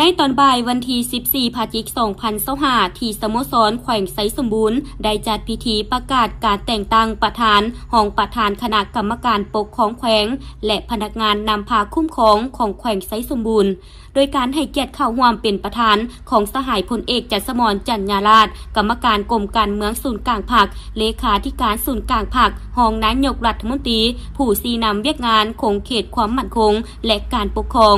ໃນຕອນບ່າຍວັນທີສິບສີ່ ພະຈິກ ສອງພັນຊາວຫ້າ ທີ່ສະໂມສອນແຂວງໄຊສົມບູນ ໄດ້ຈັດພິທີປະກາດການແຕ່ງຕັ້ງປະທານ, ຮອງປະທານຄະນະກຳມະການປົກຄອງແຂວງ ແລະ ພະນັກງານນຳພາຄຸ້ມຄອງຂອງແຂວງໄຊສົມບູນ, ໂດຍການໃຫ້ກຽດເຂົ້າຮ່ວມເປັນປະທານຂອງສະຫາຍພົນເອກ ຈັດສະໝອນ ຈັນຍາລາດ, ກຳມະການກົມການເມືອງສູນກາງພັກ, ເລຂາທິການສູນກາງພັກ, ຮອງນາຍົກລັດຖະມົນຕີ, ຜູ້ຊີ້ນຳວຽກງານຂົງເຂດຄວາມໝັ້ນຄົງ ແລະ ການປົກຄອງ,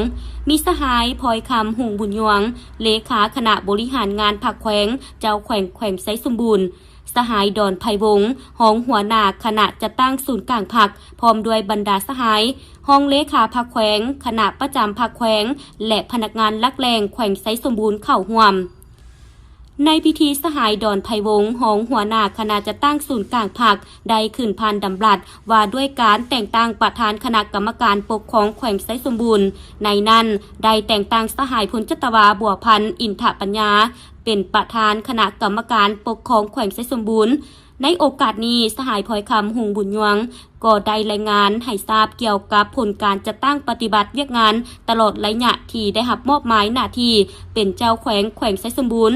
ມີສະຫາຍ ພອຍຄຳ ຮຸ່ງບຸນຍວງ, ເລຂາຄະນະບໍລິຫານງານພັກແຂວງ, ເຈົ້າແຂວງແຂວງໄຊສົມບູນ, ສະຫາຍ ດອນ ໄພວົງ, ຮອງຫົວໜ້າຄະນະຈັດຕັ້ງສູນກາງພັກ, ພ້ອມດ້ວຍບັນດາສະຫາຍ, ຮອງເລຂາພັກແຂວງ, ຄະນະປະຈຳພັກແຂວງ ແລະ ພະນັກງານຫຼັກແຫຼ່ງແຂວງໄຊສົມບູນເຂົ້າຮ່ວມ. ໃນພິທີ, ສະຫາຍ ດອນ ໄພວົງ, ຮອງຫົວໜ້າຄະນະຈັດຕັ້ງສູນກາງພັກ ໄດ້ຂຶ້ນຜ່ານດຳລັດວ່າດ້ວຍການແຕ່ງຕັ້ງປະທານຄະນະກຳມະການປົກຄອງແຂວງໄຊສົມບູນ. ໃນນັ້ນ, ໄດ້ແຕ່ງຕັ້ງສະຫາຍ ພົນຈັດຕະວາ ບົວພັນ ອິນທະປັນຍາ ເປັນປະທານຄະນະກຳມະການປົກຄອງແຂວງໄຊສົມບູນ. ໃນໂອກາດນີ້, ສະຫາຍ ພອຍຄຳ ຮຸ່ງບຸນຍວງ ກໍໄດ້ລາຍງານໃຫ້ຊາບກ່ຽວກັບຜົນການຈັດຕັ້ງປະຕິບັດວຽກງານຕະຫຼອດໄລຍະທີ່ໄດ້ຮັບມອບໝາຍໜ້າທີ່ເປັນເຈົ້າແຂວງແຂວງໄຊສົມບູນ.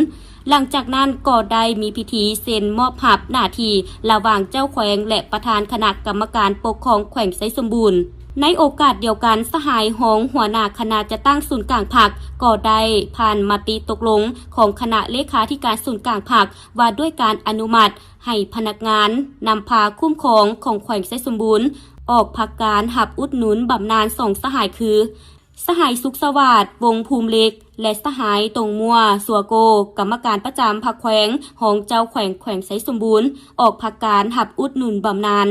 ຫຼັງຈາກນັ້ນກໍໄດ້ມີພິທີເຊັນມອບຮັບໜ້າທີ່ລະຫວ່າງເຈົ້າແຂວງ ແລະ ປະທານຄະນະກຳມະການປົກຄອງແຂວງໄຊສົມບູນ. ໃນໂອກາດດຽວກັນ, ສະຫາຍຮອງຫົວໜ້າຄະນະຈັດຕັ້ງສູນກາງພັກ ກໍໄດ້ຜ່ານມະຕິຕົກລົງຂອງຄະນະເລຂາທິການສູນກາງພັກ ວ່າດ້ວຍການອະນຸມັດ ໃຫ້ພະນັກງານນຳພາຄຸ້ມຄອງຂອງແຂວງໄຊສົມບູນ ອອກພັກການຮັບອຸດໜູນບຳນານສອງສະຫາຍຄື ສະຫາຍ ສຸກສະຫວາດ ວົງພູມເຫຼັກ ແລະ ສະຫາຍ ຕົງມົວ ສັວໂກ, ກຳມະການປະຈຳພັກແຂວງ, ຮອງເຈົ້າແຂວງແຂວງໄຊສົມບູນ ອອກພັກການຮັບອຸດໜູນບຳນານ.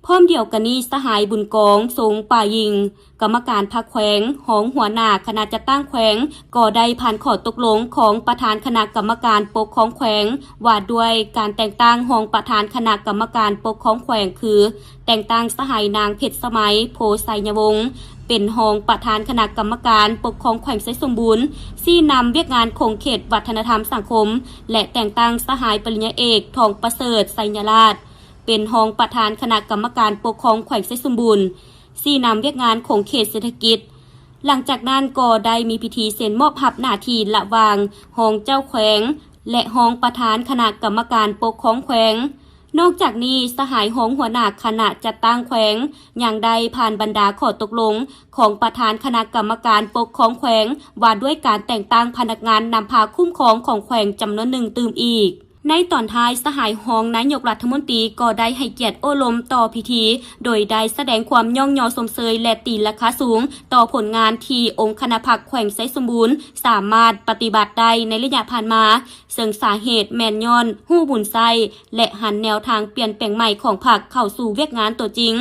ພ້ອມດຽວກັນນີ້, ສະຫາຍ ບຸນກອງ ຊົງປາຍິງ, ກຳມະການພັກແຂວງ, ຮອງຫົວໜ້າຄະນະຈັດຕັ້ງແຂວງ ກໍໄດ້ຜ່ານຂໍ້ຕົກລົງຂອງປະທານຄະນະກຳມະການປົກຄອງແຂວງ ວ່າດ້ວຍການແຕ່ງຕັ້ງຮອງປະທານຄະນະກຳມະການປົກຄອງແຂວງ ຄື ແຕ່ງຕັ້ງສະຫາຍນາງ ເພັດສະໄໝ ໂພໄຊຍະວົງ ເປັນຮອງປະທານຄະນະກຳມະການປົກຄອງແຂວງໄຊສົມບູນ, ຊີ້ນຳວຽກງານຂົງເຂດວັດທະນະທຳສັງຄົມ ແລະ ແຕ່ງຕັ້ງສະຫາຍປະລິນຍາເອກ ທອງປະເສີດ ໄຊຍະລາດ ເປັນຮອງປະທານຄະນະກຳມະການປົກຄອງແຂວງໄຊສົມບູນ, ຊີ້ນຳວຽກງານຂົງເຂດເສດຖະກິດ. ຫຼັງຈາກນັ້ນກໍໄດ້ມີພິທີເຊັນມອບຮັບໜ້າທີ່ລະຫວ່າງຮອງເຈົ້າແຂວງ ແລະ ຮອງປະທານຄະນະກຳມະການປົກຄອງແຂວງ. ນອກຈາກນີ້, ສະຫາຍຮອງຫົວໜ້າຄະນະຈັດຕັ້ງແຂວງ ຍັງໄດ້ຜ່ານບັນດາຂໍ້ຕົກລົງຂອງປະທານຄະນະກຳມະການປົກຄອງແຂວງ ວ່າດ້ວຍການແຕ່ງຕັ້ງພະນັກງານນຳພາຄຸ້ມຄອງຂອງແຂວງຈຳນວນໜຶ່ງຕື່ມອີກ. ໃນຕອນທ້າຍ, ສະຫາຍຮອງນາຍົກລັດຖະມົນຕີກໍໄດ້ໃຫ້ກຽດໂອ້ລົມຕໍ່ພິທີ, ໂດຍໄດ້ສະແດງຄວາມຍ້ອງຍໍຊົມເຊີຍ ແລະ ຕີລາຄາສູງຕໍ່ຜົນງານທີ່ອົງຄະນະພັກແຂວງໄຊສົມບູນສາມາດປະຕິບັດໄດ້ໃນໄລຍະຜ່ານມາ, ເຊິ່ງສາເຫດແມ່ນຍ້ອນຮູ້ບຸນໃຊ້ ແລະ ຫັນແນວທາງປ່ຽນແປງໃໝ່ຂອງພັກເຂົ້າສູ່ວຽກງານຕົວຈິງ,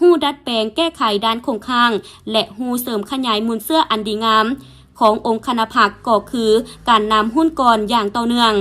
ຮູ້ດັດແປງແກ້ໄຂດ້ານຄົງຄ້າງ ແລະ ຮູ້ເສີມຂະຫຍາຍມູນເຊື້ອອັນດີງາມ ຂອງອົງຄະນະພັກ ກໍຄືການນຳຮຸ່ນກ່ອນຢ່າງຕໍ່ເນື່ອງ,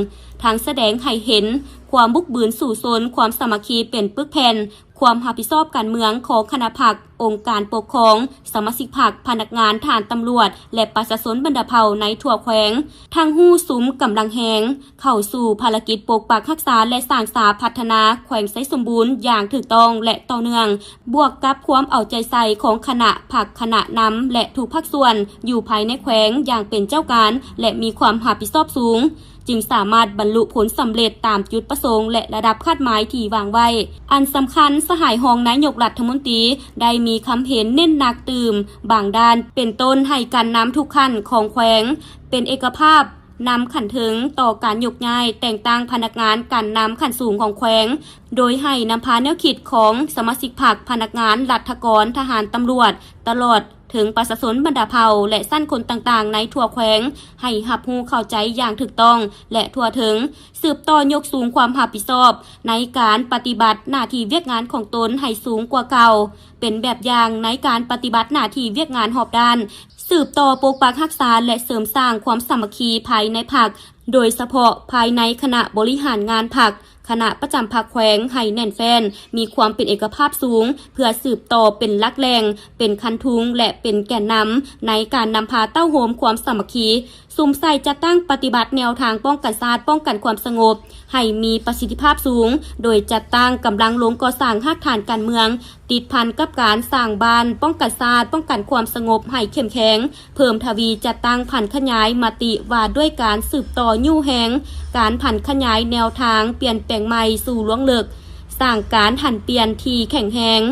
ທັງສະແດງໃຫ້ເຫັນຄວາມບຸກບືນສູ້ຊົນ, ຄວາມສາມັກຄີເປັນປຶກແຜ່ນ, ຄວາມຮັບຜິດຊອບການເມືອງຂອງຄະນະພັກ, ອົງການປົກຄອງ, ສະມາຊິກພັກ, ພະນັກງານ, ທະຫານ, ຕຳຫຼວດ ແລະ ປະຊາຊົນບັນດາເຜົ່າໃນທົ່ວແຂວງ, ທັງຮູ້ສຸມກຳລັງແຮງເຂົ້າສູ່ພາລະກິດປົກປັກຮັກສາ ແລະ ສ້າງສາພັດທະນາແຂວງໄຊສົມບູນຢ່າງຖືກຕ້ອງ ແລະ ຕໍ່ເນື່ອງ. ບວກກັບຄວາມເອົາໃຈໃສ່ຂອງຄະນະພັກ, ຄະນະນຳ ແລະ ທຸກພາກສ່ວນຢູ່ພາຍໃນແຂວງຢ່າງເປັນເຈົ້າການ ແລະ ມີຄວາມຮັບຜິດຊອບສູງ, ຈຶ່ງສາມາດບັນລຸຜົນສຳເລັດຕາມຈຸດປະສົງ ແລະ ລະດັບຄາດໝາຍທີ່ວາງໄວ້. ອັນສຳຄັນ, ສະຫາຍຮອງນາຍົກລັດຖະມົນຕີໄດ້ມີຄຳເຫັນເນັ້ນໜັກຕື່ມບາງດ້ານ, ເປັນຕົ້ນໃຫ້ການນຳທຸກຂັ້ນຂອງແຂວງເປັນເອກະພາບ, ນຳຂັ້ນເທິງຕໍ່ການຍົກຍ້າຍແຕ່ງຕັ້ງພະນັກງານການນຳຂັ້ນສູງຂອງແຂວງ, ໂດຍໃຫ້ນຳພາແນວຄິດຂອງສະມາຊິກພັກ, ພະນັກງານລັດຖະກອນ, ທະຫານ, ຕຳຫຼວດ, ຕະຫຼອດເຖິງປະຊາຊົນບັນດາເຜົ່າ ແລະ ຊັ້ນຄົນຕ່າງໆໃນທົ່ວແຂວງ ໃຫ້ຮັບຮູ້ເຂົ້າໃຈຢ່າງຖືກຕ້ອງ ແລະ ທົ່ວເຖິງ, ສືບຕໍ່ຍົກສູງຄວາມຮັບຜິດຊອບໃນການປະຕິບັດໜ້າທີ່ວຽກງານຂອງຕົນໃຫ້ສູງກວ່າເກົ່າ, ເປັນແບບຢ່າງໃນການປະຕິບັດໜ້າທີ່ວຽກງານຮອບດ້ານ, ສືບຕໍ່ປົກປັກຮັກສາ ແລະ ເສີມສ້າງຄວາມສາມັກຄີພາຍໃນພັກ, ໂດຍສະເພາະພາຍໃນຄະນະບໍລິຫານງານພັກ, ຄະນະປະຈຳພັກແຂວງໃຫ້ແໜ້ນແຟ້ນ, ມີຄວາມເປັນເອກະພາບສູງ, ເພື່ອສືບຕໍ່ເປັນຫຼັກແຫຼ່ງ, ເປັນຄັນທຸງ ແລະ ເປັນແກນນຳໃນການນຳພາເຕົ້າໂຮມຄວາມສາມັກຄີ, ສຸມໃສ່ຈັດຕັ້ງປະຕິບັດແນວທາງປ້ອງກັນຊາດ, ປ້ອງກັນຄວາມສະຫງົບ ໃຫ້ມີປະສິດທິພາບສູງ, ໂດຍຈັດຕັ້ງກຳລັງລົງກໍ່ສ້າງຮາກຖານການເມືອງ, ຕິດພັນກັບການສ້າງບ້ານປ້ອງກັນຊາດ, ປ້ອງກັນຄວາມສະຫງົບໃຫ້ເຂັ້ມແຂງ, ເພີ່ມທະວີຈັດຕັ້ງຜັນຂະຫຍາຍມະຕິວ່າດ້ວຍການສືບຕໍ່ຍູ້ແຮງການຜັນຂະຫຍາຍແນວທາງປ່ຽນແປງໃໝ່ສູ່ລວງເລິກ, ສ້າງການຫັນປ່ຽນທີ່ແຂງແຮງ,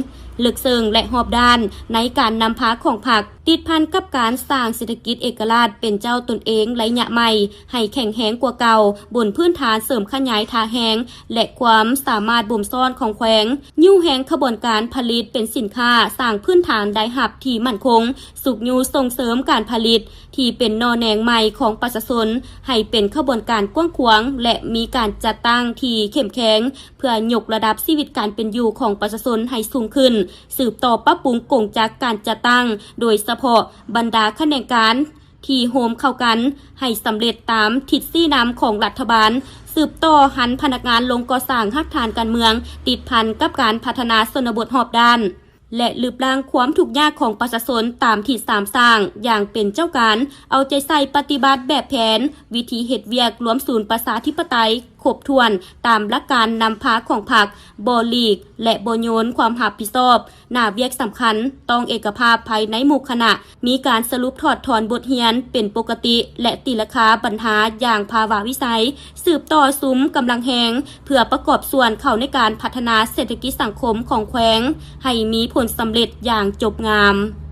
ເລິກເຊິ່ງ ແລະ ຮອບດ້ານໃນການນຳພາຂອງພັກ, ຕິດພັນກັບການສ້າງເສດຖະກິດເອກະລາດເປັນເຈົ້າຕົນເອງໄລຍະໃໝ່ໃຫ້ແຂງແຮງກວ່າເກົ່າ, ບົນພື້ນຖານເສີມຂະຫຍາຍທ່າແຮງ ແລະ ຄວາມສາມາດບົ່ມຊ້ອນຂອງແຂວງ, ຍູ້ແຮງຂະບວນການຜະລິດເປັນສິນຄ້າ, ສ້າງພື້ນຖານລາຍຮັບທີ່ໝັ້ນຄົງ, ຊຸກຍູ້ສົ່ງເສີມການຜະລິດທີ່ເປັນໜໍ່ແໜງໃໝ່ຂອງປະຊາຊົນ ໃຫ້ເປັນຂະບວນການກວ້າງຂວາງ ແລະ ມີການຈັດຕັ້ງທີ່ເຂັ້ມແຂງ ເພື່ອຍົກລະດັບຊີວິດການເປັນຢູ່ຂອງປະຊາຊົນໃຫ້ສູງຂຶ້ນ, ສືບຕໍ່ປັບປຸງກົງຈັກການຈັດຕັ້ງ, ໂດຍສະເພາະບັນດາຂະແໜງການທີ່ໂຮມເຂົ້າກັນໃຫ້ສຳເລັດຕາມທິດຊີ້ນຳຂອງລັດຖະບານ, ສືບຕໍ່ຫັນພະນັກງານລົງກໍ່ສ້າງຮາກຖານການເມືອງ, ຕິດພັນກັບການພັດທະນາຊົນນະບົດຮອບດ້ານ ແລະ ລຶບລ້າງຄວາມທຸກຍາກຂອງປະຊາຊົນຕາມທິດສາມສ້າງຢ່າງເປັນເຈົ້າການ, ເອົາໃຈໃສ່ປະຕິບັດແບບແຜນ, ວິທີເຮັດວຽກລວມສູນປະຊາທິປະໄຕຄົບຖ້ວນຕາມຫຼັກການນຳພາຂອງພັກ, ບໍ່ຫຼີກ ແລະ ບໍ່ໂຍນຄວາມຮັບຜິດຊອບ ໜ້າວຽກສຳຄັນ, ຕ້ອງເອກະພາບພາຍໃນໝູ່ຄະນະ, ມີການສະຫຼຸບຖອດຖອນບົດຮຽນເປັນປົກກະຕິ ແລະ ຕີລາຄາບັນຫາຢ່າງພາວະວິໄສ, ສືບຕໍ່ສຸມກຳລັງແຮງ ເພື່ອປະກອບສ່ວນເຂົ້າໃນການພັດທະນາເສດຖະກິດສັງຄົມຂອງແຂວງ ໃຫ້ມີຜົນສຳເລັດຢ່າງຈົບງາມ.